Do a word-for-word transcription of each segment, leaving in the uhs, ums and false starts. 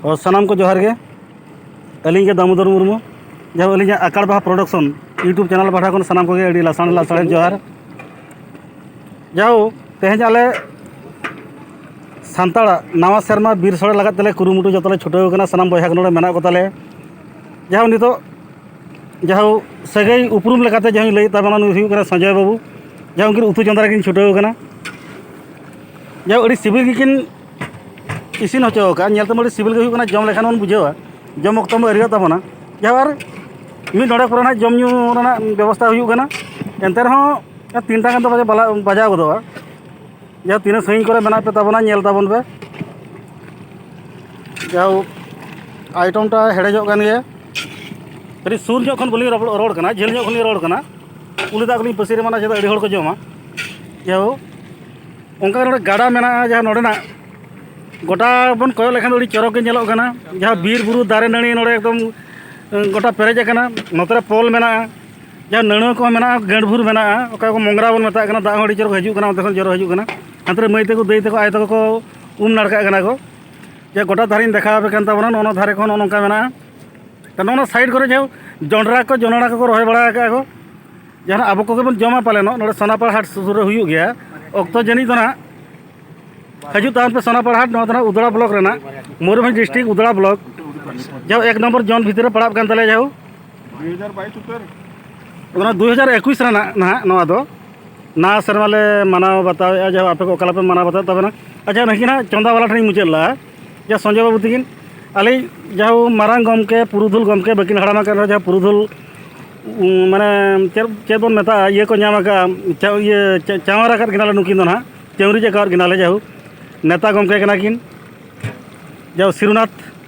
ᱚ, ᱥᱟᱱᱟᱢ ᱠᱚ ᱡᱚᱦᱟᱨ ᱜᱮ᱾ ᱟᱹᱞᱤᱧ ᱜᱮ ᱫᱟᱢᱳᱫᱚᱨ ᱢᱩᱨᱢᱩ᱾ ᱡᱟᱦᱟᱸ ᱟᱹᱞᱤᱧᱟᱜ ᱟᱠᱟᱲ ᱵᱟᱦᱟ ᱯᱨᱚᱰᱟᱠᱥᱚᱱ YouTube ᱪᱮᱱᱮᱞ ᱯᱟᱦᱴᱟ ᱠᱷᱚᱱ ᱥᱟᱱᱟᱢ ᱠᱚᱜᱮ ᱟᱹᱰᱤ ᱞᱟᱥᱟᱲ ᱞᱟᱥᱟᱲ ᱡᱚᱦᱟᱨ᱾ ᱡᱟᱦᱳ, ᱛᱮᱦᱮᱧ ᱟᱞᱮ ᱥᱟᱱᱛᱟᱲᱟᱜ ᱱᱟᱣᱟ ᱥᱮᱨᱢᱟ ᱵᱤᱨ ᱥᱳᱲᱮ ᱞᱟᱜᱟᱫ ᱛᱮᱞᱮ ᱠᱩᱨᱩᱢᱩᱴᱩ ᱡᱚᱛᱚ ᱞᱮ ᱪᱷᱩᱴᱟᱹᱣ ᱠᱟᱱᱟ, ᱥᱟᱱᱟᱢ ᱵᱚᱭᱦᱟ ᱠᱚ ᱱᱚᱰᱮ ᱢᱮᱱᱟᱜ ᱠᱚ ᱛᱟᱞᱮᱭᱟ᱾ ᱡᱟᱦᱳ, ᱱᱤᱛᱚᱜ ᱡᱟᱦᱳ ᱥᱟᱹᱜᱟᱹᱭ ᱩᱯᱨᱩᱢ ᱞᱮᱠᱟᱛᱮ ᱡᱟᱦᱟᱸᱧ ᱞᱟᱹᱭᱮᱫ ᱛᱟᱵᱚᱱᱟ, ᱱᱩᱭ ᱦᱩᱭᱩᱜ ᱠᱟᱱᱟ ᱥᱚᱧᱡᱚᱭ ᱵᱟᱹᱵᱩ᱾ ᱡᱟᱦᱳ ᱩᱱᱠᱤᱱ ᱩᱛᱩ ᱪᱚᱸᱫᱟ ᱨᱮᱠᱤᱱ ᱪᱷᱩᱴᱟᱹᱣ ᱠᱟᱱᱟ᱾ ᱡᱟᱦᱳ ᱟᱹᱰᱤ ᱥᱤᱵᱤᱞ ᱜᱮᱠᱤᱱ ᱤᱥᱤᱱ ᱦᱚᱪᱚ ᱟᱠᱟᱫᱼᱟ᱾ ᱧᱮᱞ ᱛᱮᱢᱟ ᱟᱹᱰᱤ ᱥᱤᱵᱤᱞ ᱜᱮ ᱦᱩᱭᱩᱜ ᱠᱟᱱᱟ, ᱡᱚᱢ ᱞᱮᱠᱷᱟᱱ ᱵᱚᱱ ᱵᱩᱡᱷᱟᱹᱣᱟ, ᱡᱚᱢ ᱚᱠᱛᱚ ᱢᱟ ᱟᱹᱣᱨᱤᱭᱟᱜ ᱛᱟᱵᱚᱱᱟ᱾ ᱡᱟᱦᱳ ᱟᱨ ᱢᱤᱫ ᱰᱚᱸᱰᱮᱠ ᱯᱚᱨᱮ ᱱᱟᱦᱟᱜ ᱡᱚᱢ ᱧᱩ ᱨᱮᱱᱟᱜ ᱵᱮᱵᱚᱥᱛᱷᱟ ᱦᱩᱭᱩᱜ ᱠᱟᱱᱟ᱾ ᱮᱱᱛᱮ ᱨᱮᱦᱚᱸ ᱛᱤᱱᱴᱟ ᱜᱟᱱ ᱫᱚ ᱵᱟᱡᱟ-, ᱵᱟᱡᱟᱣ ᱜᱚᱫᱚᱜᱼᱟ᱾ ᱡᱟᱦᱳ ᱛᱤᱱᱟᱹᱜ ᱥᱟᱺᱜᱤᱧ ᱠᱚᱨᱮ ᱢᱮᱱᱟᱜ ᱯᱮ ᱛᱟᱵᱚᱱᱟ, ᱧᱮᱞ ᱛᱟᱵᱚᱱ ᱯᱮ᱾ ᱡᱟᱦᱳ ᱟᱭᱴᱚᱢᱴᱟ ᱦᱮᱰᱮᱡᱚᱜ ᱠᱟᱱ ᱜᱮᱭᱟ᱾ ᱠᱟᱹᱴᱤᱡ ᱥᱩᱨ ᱧᱚᱜ ᱠᱷᱚᱱ ᱵᱟᱹᱞᱤᱧ ᱨᱚᱲ, ᱨᱚᱲ ᱠᱟᱱᱟ, ᱡᱷᱟᱹᱞ ᱧᱚᱜ ᱠᱷᱚᱱ ᱞᱤᱧ ᱨᱚᱲ ᱠᱟᱱᱟ᱾ ᱩᱞᱤ ᱫᱟᱜ ᱠᱚᱞᱤᱧ ᱯᱟᱹᱥᱤᱨ ᱮᱢᱟᱱᱟ, ᱪᱮᱫᱟᱜ ᱟᱹᱰᱤ ᱦᱚᱲ ᱠᱚ ᱡᱚᱢᱟ᱾ ᱡᱟᱦᱳ ᱚᱱᱠᱟ ᱜᱮ ᱱᱚᱰᱮ ᱜᱟᱰᱟ ᱢᱮᱱᱟᱜᱼᱟ, ᱡᱟᱦᱟᱸ ᱱᱚᱰᱮᱱᱟᱜ ᱜᱚᱴᱟ ᱵᱚᱱ ᱠᱚᱭᱚᱜ ᱞᱮᱠᱷᱟᱱ ᱫᱚ ᱟᱹᱰᱤ ᱪᱚᱨᱚᱠ ᱜᱮ ᱧᱮᱞᱚᱜ ᱠᱟᱱᱟ᱾ ᱡᱟᱦᱟᱸ ᱵᱤᱨ ᱵᱩᱨᱩ ᱫᱟᱨᱮ ᱱᱟᱹᱲᱤ ᱱᱚᱰᱮ ᱮᱠᱫᱚᱢ, ᱮᱸ, ᱜᱚᱴᱟ ᱯᱮᱨᱮᱡ ᱟᱠᱟᱱᱟ᱾ ᱱᱚᱛᱮ ᱨᱮ ᱯᱳᱞ ᱢᱮᱱᱟᱜᱼᱟ, ᱡᱟᱦᱟᱸ ᱱᱟᱹᱲᱩ ᱠᱚᱦᱚᱸ ᱢᱮᱱᱟᱜᱼᱟ, ᱜᱟᱹᱰ ᱵᱷᱩᱨ ᱢᱮᱱᱟᱜᱼᱟ, ᱚᱠᱟ ᱠᱚ ᱢᱚᱝᱜᱽᱨᱟ ᱵᱚᱱ ᱢᱮᱛᱟᱜ ᱠᱟᱱᱟ, ᱫᱟᱜ ᱦᱚᱸ ᱟᱹᱰᱤ ᱪᱚᱨᱚᱠ ᱦᱤᱡᱩᱜ ᱠᱟᱱᱟ, ᱚᱱᱛᱮ ᱠᱷᱚᱱ ᱡᱚᱨᱚ ᱦᱤᱡᱩᱜ ᱠᱟᱱᱟ᱾ ᱦᱟᱱᱛᱮ ᱨᱮ ᱢᱟᱹᱭ ᱛᱟᱠᱚ ᱫᱟᱹᱭ ᱛᱟᱠᱚ ᱟᱭᱳ ᱛᱟᱠᱚ ᱠᱚ ᱩᱢ ᱱᱟᱲᱠᱟᱜ ᱠᱟᱱᱟ ᱠᱚ᱾ ᱡᱮ ᱜᱚᱴᱟ ᱫᱷᱟᱨᱮᱧ ᱫᱮᱠᱷᱟᱣ ᱟᱯᱮ ᱠᱟᱱ ᱛᱟᱵᱚᱱᱟ, ᱱᱚᱜᱼᱚ ᱱᱚᱣᱟ ᱫᱷᱟᱨᱮ ᱠᱷᱚᱱ ᱱᱚᱜᱼᱚ ᱱᱚᱝᱠᱟ ᱢᱮᱱᱟᱜᱼᱟ᱾ ᱛᱚ ᱱᱚᱜᱼᱚ ᱱᱚᱣᱟ ᱥᱟᱭᱤᱰ ᱠᱚᱨᱮ ᱡᱮ ᱡᱚᱱᱰᱨᱟ ᱠᱚ, ᱡᱚᱱᱰᱨᱟ ᱠᱚᱠᱚ ᱨᱚᱦᱚᱭ ᱵᱟᱲᱟ ᱟᱠᱟᱫᱼᱟ ᱠᱚ, ᱡᱟᱦᱟᱸ ᱟᱵᱚ ᱠᱚᱜᱮ ᱵᱚᱱ ᱡᱚᱢᱟ ᱯᱟᱞᱮᱱᱚᱜ᱾ ᱱᱚᱰᱮ ᱥᱚᱱᱟᱯᱟᱲ ᱦᱟᱴ ᱥᱩᱨ ᱨᱮ ᱦᱩᱭᱩᱜ ᱜᱮᱭᱟ᱾ ᱚᱠᱛᱚ ᱡᱟᱹᱱᱤᱡ ᱫᱚ ᱱᱟᱦᱟᱜ ᱦᱤᱡᱩᱜ ᱛᱟᱵᱚᱱ ᱯᱮ ᱥᱚᱱᱟᱯᱟᱲ ᱦᱟᱴ, ᱱᱚᱣᱟ ᱫᱚ ᱱᱟᱦᱟᱜ ᱩᱫᱽᱲᱟ ᱵᱞᱚᱠ ᱨᱮᱱᱟᱜ, ᱢᱚᱭᱩᱨᱵᱷᱚᱸᱡᱽ ᱰᱤᱥᱴᱨᱤᱠᱴ ᱩᱫᱽᱲᱟ ᱵᱞᱚᱠ, ᱡᱟᱦᱟᱸ ᱮᱠ ᱱᱚᱢᱵᱚᱨ ᱡᱳᱱ ᱵᱷᱤᱛᱤᱨ ᱨᱮ ᱯᱟᱲᱟᱜ ᱠᱟᱱ ᱛᱟᱞᱮᱭᱟ᱾ ᱡᱟᱦᱳ ᱫᱩᱭ ᱦᱟᱡᱟᱨ ᱵᱟᱭᱤᱥ ᱩᱛᱟᱹᱨ᱾ ᱚᱱᱟ ᱫᱩᱭ ᱦᱟᱡᱟᱨ ᱮᱠᱩᱥ ᱨᱮᱱᱟᱜ ᱱᱟᱦᱟᱜ ᱱᱚᱣᱟ ᱫᱚ, ᱱᱟᱣᱟ ᱥᱮᱨᱢᱟ ᱞᱮ ᱢᱟᱱᱟᱣ ᱵᱟᱛᱟᱣᱮᱫᱼᱟ᱾ ᱡᱟᱦᱳ ᱟᱯᱮ ᱠᱚ ᱚᱠᱟ ᱞᱮᱠᱟ ᱯᱮ ᱢᱟᱱᱟᱣ ᱵᱟᱛᱟᱣᱮᱫ ᱛᱟᱵᱚᱱᱟ? ᱟᱪᱪᱷᱟ, ᱱᱩᱠᱤᱱ ᱦᱟᱸᱜ ᱪᱚᱸᱫᱟ ᱵᱟᱞᱟ ᱴᱷᱮᱱᱤᱧ ᱢᱩᱪᱟᱹᱫ ᱞᱟᱜᱼᱟ᱾ ᱡᱟᱦᱳ ᱥᱚᱧᱡᱚᱭ ᱵᱟᱹᱵᱩ ᱛᱟᱹᱠᱤᱱ, ᱟᱞᱮ ᱡᱟᱦᱳ ᱢᱟᱨᱟᱝ ᱜᱚᱢᱠᱮ, ᱯᱩᱨᱩᱫᱷᱩᱞ ᱜᱚᱢᱠᱮ, ᱵᱟᱹᱠᱤᱱ ᱦᱟᱲᱟᱢ ᱟᱠᱟᱱ ᱨᱮᱦᱚᱸ, ᱡᱟᱦᱳ ᱯᱩᱨᱩᱫᱷᱩᱞ, ᱩᱸ, ᱢᱟᱱᱮ ᱪᱮᱫ, ᱪᱮᱫ ᱵᱚᱱ ᱢᱮᱛᱟᱜᱼᱟ, ᱤᱭᱟᱹ ᱠᱚ ᱧᱟᱢ ᱟᱠᱟᱫᱼᱟ, ᱪᱟ-, ᱤᱭᱟᱹ ᱪᱟ-, ᱪᱟᱶᱟᱨ ᱟᱠᱟᱫ ᱠᱤᱱᱟᱞᱮ ᱱᱩᱠᱤᱱ ᱫᱚ ᱱᱟᱦᱟᱜ, ᱪᱟᱹᱣᱨᱤᱡ ᱟᱠᱟᱫ ᱠᱤᱱᱟᱞᱮ᱾ ᱡᱟᱦᱳ ᱱᱮᱛᱟ ᱜᱚᱢᱠᱮ ᱠᱟᱱᱟ ᱠᱤᱱ, ᱡᱟᱦᱳ ᱥᱤᱨᱩᱱᱟᱛᱷ,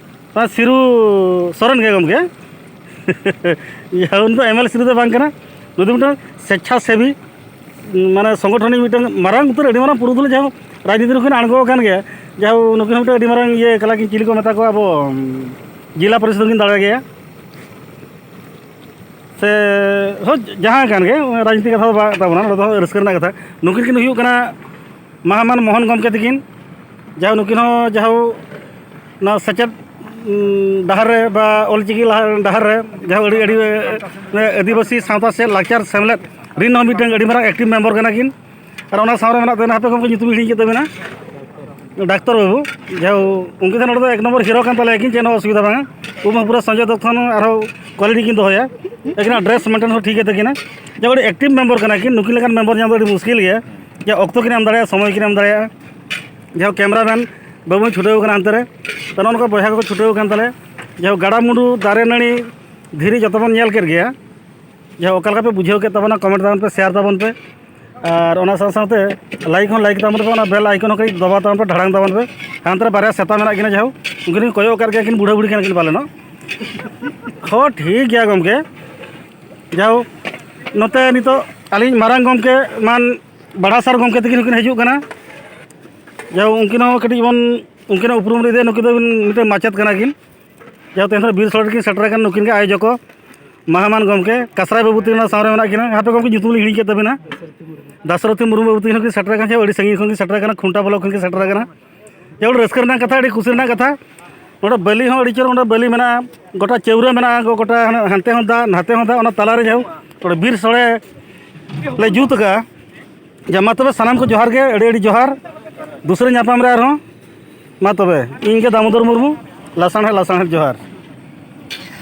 ᱚᱱᱟ ᱥᱤᱨᱩ ᱥᱚᱨᱮᱱ ᱜᱮ ᱜᱚᱢᱠᱮ᱾ ᱡᱟᱦᱳ ᱩᱱᱤ ᱫᱚ ᱮᱢ ᱮᱞ ᱮ ᱥᱤᱨᱩ ᱫᱚ ᱵᱟᱝ ᱠᱟᱱᱟ, ᱱᱩᱭ ᱫᱚ ᱢᱤᱫᱴᱟᱝ ᱥᱮᱪᱪᱷᱟ ᱥᱮᱵᱤ, ᱢᱟᱱᱮ ᱥᱚᱝᱜᱚᱴᱷᱚᱱᱤᱠ ᱢᱤᱫᱴᱟᱝ ᱢᱟᱨᱟᱝ ᱩᱛᱟᱹᱨ, ᱟᱹᱰᱤ ᱢᱟᱨᱟᱝ ᱯᱩᱨᱩᱫᱷᱩᱞ, ᱡᱟᱦᱳ ᱨᱟᱡᱽᱱᱤᱛᱤ ᱨᱮᱠᱤᱱ ᱟᱬᱜᱚ ᱟᱠᱟᱱ ᱜᱮᱭᱟ᱾ ᱡᱟᱦᱳ ᱱᱩᱠᱤᱱ ᱦᱚᱸ ᱢᱤᱫᱴᱟᱝ ᱟᱹᱰᱤ ᱢᱟᱨᱟᱝ ᱤᱭᱟᱹ ᱠᱟᱱᱟ ᱠᱤᱱ, ᱪᱤᱞᱤ ᱠᱚ ᱢᱮᱛᱟ ᱠᱚᱣᱟ ᱟᱵᱚ, ᱩᱸ, ᱡᱮᱞᱟ ᱯᱚᱨᱤᱥᱚᱫᱽ ᱦᱚᱸᱠᱤᱱ ᱫᱟᱲᱮ ᱜᱮᱭᱟ᱾ ᱥᱮ ᱦᱳᱭ, ᱡᱟᱦᱟᱸ ᱠᱟᱱ ᱜᱮ, ᱨᱟᱡᱽᱱᱤᱛᱤ ᱠᱟᱛᱷᱟ ᱫᱚ ᱵᱟᱝ ᱛᱟᱵᱚᱱᱟ, ᱱᱚᱰᱮ ᱫᱚ ᱨᱟᱹᱥᱠᱟᱹ ᱨᱮᱱᱟᱜ ᱠᱟᱛᱷᱟ᱾ ᱱᱩᱠᱤᱱ ᱠᱤᱱ ᱦᱩᱭᱩᱜ ᱠᱟᱱᱟ ᱢᱟᱦᱟᱢᱟᱱ ᱢᱳᱦᱚᱱ ᱜᱚᱢᱠᱮ ᱛᱟᱹᱠᱤᱱ, ᱡᱟᱦᱟᱸ ᱱᱩᱠᱤᱱ ᱦᱚᱸ ᱡᱟᱦᱟᱸ ᱱᱚᱣᱟ ᱥᱮᱪᱮᱫ ᱰᱟᱦᱟᱨ ᱨᱮ ᱵᱟ ᱚᱞᱪᱤᱠᱤ ᱰᱟᱦᱟᱨ ᱨᱮ ᱡᱟᱦᱟᱸ ᱟᱹᱰᱤ ᱟᱹᱰᱤ ᱟᱹᱫᱤᱵᱟᱹᱥᱤ ᱥᱟᱶᱛᱟ ᱥᱮ ᱞᱟᱠᱪᱟᱨ ᱥᱮᱢᱞᱮᱫ ᱨᱤᱱ ᱦᱚᱸ ᱢᱤᱫᱴᱟᱝ ᱟᱹᱰᱤ ᱢᱟᱨᱟᱝ ᱮᱠᱴᱤᱵᱷ ᱢᱮᱢᱵᱟᱨ ᱠᱟᱱᱟ ᱠᱤᱱ᱾ ᱟᱨ ᱚᱱᱟ ᱥᱟᱶ ᱨᱮ ᱢᱮᱱᱟᱜ ᱛᱟᱵᱮᱱᱟ, ᱦᱟᱯᱮ ᱜᱚᱢᱠᱮ, ᱧᱩᱛᱩᱢ ᱤᱧ ᱦᱤᱲᱤᱧ ᱠᱮᱫ ᱛᱟᱵᱮᱱᱟ, ᱰᱟᱠᱛᱚᱨ ᱵᱟᱹᱵᱩ᱾ ᱡᱟᱦᱟᱸ ᱩᱱᱠᱤᱱ ᱫᱚ ᱱᱚᱰᱮ ᱫᱚ ᱮᱠ ᱱᱚᱢᱵᱚᱨ ᱦᱤᱨᱳ ᱠᱟᱱ ᱛᱟᱞᱮᱭᱟ ᱠᱤᱱ, ᱪᱮᱫ ᱦᱚᱸ ᱚᱥᱩᱵᱤᱫᱷᱟ ᱵᱟᱝᱟ᱾ ᱩᱱᱠᱩ ᱦᱚᱸ ᱯᱩᱨᱟᱹ ᱥᱚᱸᱡᱚᱭ ᱫᱚᱛᱛᱚ ᱠᱷᱚᱱ ᱟᱨᱦᱚᱸ ᱠᱳᱣᱟᱞᱤᱴᱤ ᱠᱤᱱ ᱫᱚᱦᱚᱭᱟ᱾ ᱟᱹᱠᱤᱱᱟᱜ ᱰᱨᱮᱥ ᱢᱮᱱᱴᱮᱱ ᱦᱚᱸ ᱴᱷᱤᱠ ᱜᱮ ᱛᱟᱹᱠᱤᱱᱟ᱾ ᱡᱟᱦᱟᱸ ᱟᱹᱰᱤ ᱮᱠᱴᱤᱵᱷ ᱢᱮᱢᱵᱟᱨ ᱠᱟᱱᱟ ᱠᱤᱱ, ᱱᱩᱠᱤᱱ ᱞᱮᱠᱟᱱ ᱢᱮᱢᱵᱟᱨ ᱧᱟᱢ ᱫᱚ ᱟᱹᱰᱤ ᱢᱩᱥᱠᱤᱞ ᱜᱮᱭᱟ᱾ ᱡᱟᱦᱟᱸ ᱚᱠᱛᱚ ᱠᱤᱱ ᱮᱢ ᱫᱟᱲᱮᱭᱟᱜᱼᱟ, ᱥᱚᱢᱚᱭ ᱠᱤᱱ ᱮᱢ ᱫᱟᱲᱮᱭᱟᱜᱼᱟ᱾ ᱡᱟᱦᱟᱸ ᱠᱮᱢᱨᱟᱢᱮᱱ ᱵᱟᱹᱵᱩᱭ ᱪᱷᱩᱴᱟᱹᱣ ᱠᱟᱱᱟ ᱦᱟᱱᱛᱮ ᱨᱮ, ᱛᱚ ᱱᱚᱜᱼᱚ ᱱᱚᱝᱠᱟ ᱵᱚᱭᱦᱟ ᱠᱚᱠᱚ ᱪᱷᱩᱴᱟᱹᱣ ᱠᱟᱱ ᱛᱟᱞᱮ᱾ ᱡᱟᱦᱟᱸ ᱜᱟᱰᱟᱼᱢᱩᱰᱩ, ᱫᱟᱨᱮ ᱱᱟᱹᱲᱤ, ᱫᱷᱤᱨᱤ ᱡᱚᱛᱚ ᱵᱚᱱ ᱧᱮᱞ ᱠᱮᱫ ᱜᱮᱭᱟ᱾ ᱡᱟᱦᱟᱸ ᱚᱠᱟ ᱞᱮᱠᱟ ᱯᱮ ᱵᱩᱡᱷᱟᱹᱣ ᱠᱮᱫ ᱛᱟᱵᱚᱱᱟ, ᱠᱚᱢᱮᱱᱴ ᱛᱟᱵᱚᱱ ᱯᱮ, ᱥᱮᱭᱟᱨ ᱛᱟᱵᱚᱱ ᱯᱮ, ᱟᱨ ᱚᱱᱟ ᱥᱟᱶ ᱥᱟᱶᱛᱮ ᱞᱟᱭᱤᱠ ᱦᱚᱸ ᱞᱟᱭᱤᱠ ᱛᱟᱵᱚᱱ ᱯᱮ, ᱚᱱᱟ ᱵᱮᱞ ᱟᱭᱠᱚᱱ ᱦᱚᱸ ᱠᱟᱹᱴᱤᱡ ᱫᱟᱵᱟᱣ ᱛᱟᱵᱚᱱ ᱯᱮ, ᱰᱷᱟᱲᱟᱝ ᱛᱟᱵᱚᱱ ᱯᱮ᱾ ᱦᱟᱱᱛᱮ ᱨᱮ ᱵᱟᱨᱭᱟ ᱥᱮᱛᱟ ᱢᱮᱱᱟᱜ ᱠᱤᱱᱟ, ᱡᱟᱦᱳ ᱩᱱᱠᱤᱱ ᱠᱚᱭᱚᱜ ᱟᱠᱟᱫ ᱜᱮᱭᱟ, ᱠᱤᱱ ᱵᱩᱲᱦᱟᱹ ᱵᱩᱲᱦᱤ ᱠᱟᱱᱟ ᱠᱤᱱ ᱯᱟᱞᱮᱱᱚᱜ᱾ ᱦᱚᱸ, ᱴᱷᱤᱠ ᱜᱮᱭᱟ ᱜᱚᱢᱠᱮ, ᱡᱟᱦᱳ ᱱᱚᱛᱮ ᱱᱤᱛᱚᱜ ᱟᱹᱞᱤᱧ ᱢᱟᱨᱟᱝ ᱜᱚᱢᱠᱮ ᱢᱟᱱ ᱵᱟᱲᱟᱥᱟᱨ ᱜᱚᱢᱠᱮ ᱛᱟᱹᱠᱤᱱ ᱦᱚᱸᱠᱤᱱ ᱦᱤᱡᱩᱜ ᱠᱟᱱᱟ᱾ ᱡᱟᱦᱳ ᱩᱱᱠᱤᱱ ᱦᱚᱸ ᱠᱟᱹᱴᱤᱡ ᱵᱚᱱ ᱩᱱᱠᱤᱱᱟᱜ ᱩᱯᱨᱩᱢ ᱨᱮ ᱤᱫᱤᱭᱟ, ᱱᱩᱠᱤᱱ ᱫᱚ ᱢᱤᱫᱴᱮᱱ ᱢᱟᱪᱮᱫ ᱠᱟᱱᱟ ᱠᱤᱱ᱾ ᱡᱟᱦᱳ ᱛᱮᱦᱮᱧ ᱫᱚ ᱵᱤᱨ ᱥᱳᱲᱮ ᱨᱮᱠᱤᱱ ᱥᱮᱴᱮᱨ ᱟᱠᱟᱱ, ᱱᱩᱠᱤᱱ ᱜᱮ ᱟᱭᱳᱡᱚᱠ ᱠᱚ, ᱢᱟᱦᱟᱢᱟᱱ ᱜᱚᱢᱠᱮ ᱠᱟᱥᱨᱟᱭ ᱵᱟᱹᱵᱩ ᱛᱟᱹᱠᱤᱱ ᱚᱱᱟ ᱥᱟᱶ ᱨᱮ ᱢᱮᱱᱟᱜ ᱠᱤᱱᱟ᱾ ᱦᱟᱯᱮ ᱜᱚᱢᱠᱮ, ᱧᱩᱛᱩᱢ ᱞᱤᱧ ᱦᱤᱲᱤᱧ ᱠᱮᱫ ᱛᱟᱵᱤᱱᱟ᱾ ᱫᱟᱥᱨᱚᱛᱷᱤ ᱢᱩᱨᱢᱩ ᱵᱟᱹᱵᱩ ᱛᱟᱹᱠᱤᱱ ᱦᱚᱸᱠᱤᱱ ᱥᱮᱴᱮᱨ ᱟᱠᱟᱱ, ᱡᱟᱦᱳ ᱟᱹᱰᱤ ᱥᱟᱺᱜᱤᱧ ᱠᱷᱚᱱ ᱠᱤᱱ ᱥᱮᱴᱮᱨ ᱟᱠᱟᱱᱟ, ᱠᱷᱩᱱᱴᱟ ᱵᱞᱚᱠ ᱠᱷᱚᱱ ᱠᱤᱱ ᱥᱮᱴᱮᱨ ᱟᱠᱟᱱᱟ᱾ ᱡᱟᱦᱳ ᱟᱹᱰᱤ ᱨᱟᱹᱥᱠᱟᱹ ᱨᱮᱱᱟᱜ ᱠᱟᱛᱷᱟ, ᱟᱹᱰᱤ ᱠᱩᱥᱤ ᱨᱮᱱᱟᱜ ᱠᱟᱛᱷᱟ᱾ ᱱᱚᱰᱮ ᱵᱟᱹᱞᱤ ᱦᱚᱸ ᱟᱹᱰᱤ ᱪᱚᱨᱚᱠ, ᱱᱚᱰᱮ ᱵᱟᱹᱞᱤ ᱢᱮᱱᱟᱜᱼᱟ, ᱜᱚᱴᱟ ᱪᱟᱹᱣᱨᱟᱹ ᱢᱮᱱᱟᱜᱼᱟ, ᱜᱚ-, ᱜᱚᱴᱟ ᱦᱟᱱᱟ-, ᱦᱟᱱᱛᱮ ᱦᱚᱸ ᱫᱟᱜ, ᱱᱟᱛᱮ ᱦᱚᱸ ᱫᱟᱜ, ᱚᱱᱟ ᱛᱟᱞᱟᱨᱮ ᱡᱟᱦᱳ ᱱᱚᱰᱮ ᱵᱤᱨ ᱥᱳᱲᱮ ᱞᱮ ᱡᱩᱛ ᱟᱠᱟᱫᱼᱟ᱾ ᱡᱟ, ᱢᱟ ᱛᱚᱵᱮ ᱥᱟᱱᱟᱢ ᱠᱚ ᱡᱚᱦᱟᱨ ᱜᱮ, ᱟᱹᱰᱤ ᱟᱹᱰᱤ ᱡᱚᱦᱟᱨ᱾ ᱫᱩᱥᱨᱟᱹ ᱧᱟᱯᱟᱢ ᱨᱮ ᱟᱨᱦᱚᱸ᱾ ᱢᱟ ᱛᱚᱵᱮ, ᱤᱧ ᱜᱮ ᱫᱟᱢᱳᱫᱚᱨ ᱢᱩᱨᱢᱩ, ᱞᱟᱥᱟᱬᱦᱮᱫ, ᱞᱟᱥᱟᱬᱦᱮᱫ ᱡᱚᱦᱟᱨ᱾